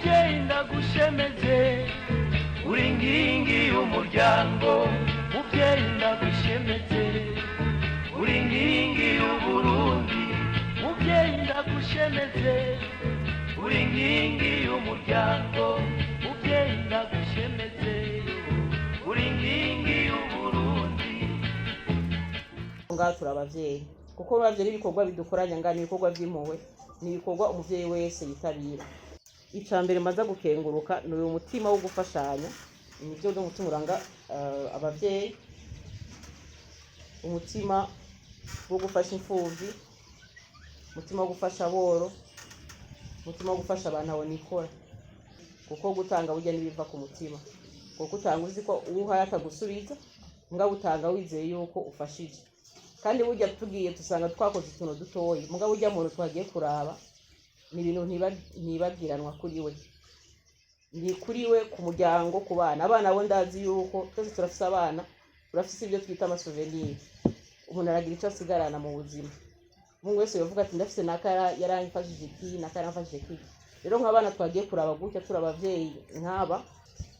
Muvyeyi, ndagushemeze, uri nkingi y'umuryango. Muvyeyi, ndagushemeze, uri nkingi y'Uburundi. Muvyeyi, ndagushemeze, uri nkingi y'umuryango. Muvyeyi, ndagushemeze, uri nkingi y'Uburundi. Ngaha turi abavyeyi, kuko uravye n'ibikorwa bidukoranya ngaha, ni ibikorwa vy'impuhwe, ni ibikorwa umuvyeyi wese yitabira. Ica mbere mbanza gukenguruka ni uyu mutima wo gufashanya. Nivyo, ni umutima uranga abavyeyi, umutima wo gufasha imfuvyi, umutima wo gufasha aboro, umutima wo gufasha abantu abo nikora, kuko gutanga burya n'ibiva ku mutima, kuko utanga uzi ko uwo uhaye atagusubiza, mugabo utanga wizeye yuko ufashije. Kandi burya tugiye dusanga twakoze utuntu dutoyi, mugabo urya muntu twagiye kuraba ni ibintu ntibagiranwa kuri we, ni kuri we, ku muryango, ku bana. Abana bo ndazi yuko twese turafise abana, turafise ibyo twita ama souvenirs. Umuntu aragira icyo asigarana mu buzima. Umuntu wese yovuga ati: "Ndafise naka yaramfashije iki, naka yaramfashije iki." Rero nk'abana twagiye kuraba gutya, turi abavyeyi nk'aba,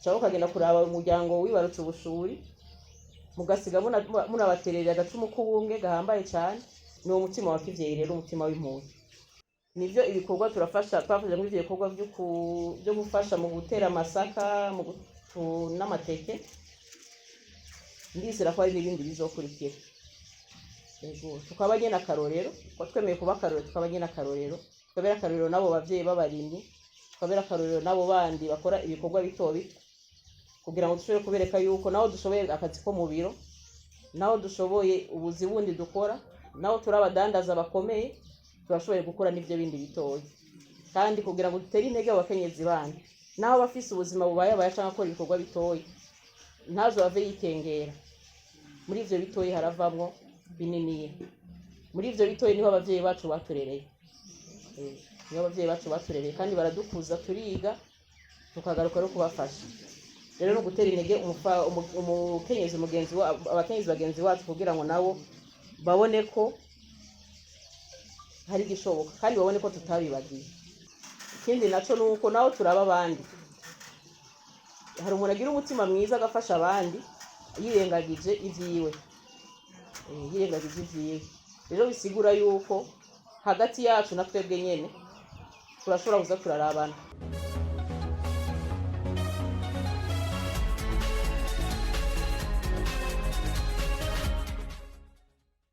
cyangwa ukagenda kuraba umuryango wibarutse ubushuri, mugasiga munabatererera agacumu k'ubumwe gahambaye cyane. Ni uwo mutima wa kivyeyi rero, umutima w'impuhwe. Nivyo, ibikorwa turafasha, twafashe muri ivyo bikorwa vyo gufasha mu gutera amasaka, mu n'amateke. Ndizera ko hari n'ibindi bizokurikira. Ego, tukaba nyene akarorero, ko twemeye kuba akarorero, tukaba nyene akarorero, tukabera akarorero n'abo bavyeyi b'abarimyi, tukabera akarorero n'abo bandi bakora ibikorwa bito bito, kugira ngo dushobore kubereka yuko naho dushoboye akazi ko mu biro, naho dushoboye ubuzi bundi dukora, naho turi abadandaza bakomeye, turashoboye gukora n'ivyo bindi bitoya. Kandi kugira ngo dutere intege abo bakenyezi bandi, naho bafise ubuzima bubayabaye canke akora ibikorwa bitoya, ntazove yikengera. Muri ivyo bitoyi haravamwo bininiya. Muri ivyo bitoyi niho abavyeyi bacu baturereye. Niho abavyeyi bacu baturereye kandi baradukuza, turiga, tukagaruka no kubafasha. Rero no gutera intege umukenyezi mugenzi wa abakenyezi bagenzi bacu, kugira ngo nabo babone ko hari igishoboka kandi babone ko tutabibagiye. Ikindi naco ni uko naho turaba abandi, hari umuntu agira umutima mwiza agafasha abandi yirengagije ivyiwe. Yirengagije ivyiwe. Rero bisigura yuko hagati yacu na twebwe nyene turashobora kuza turarabana.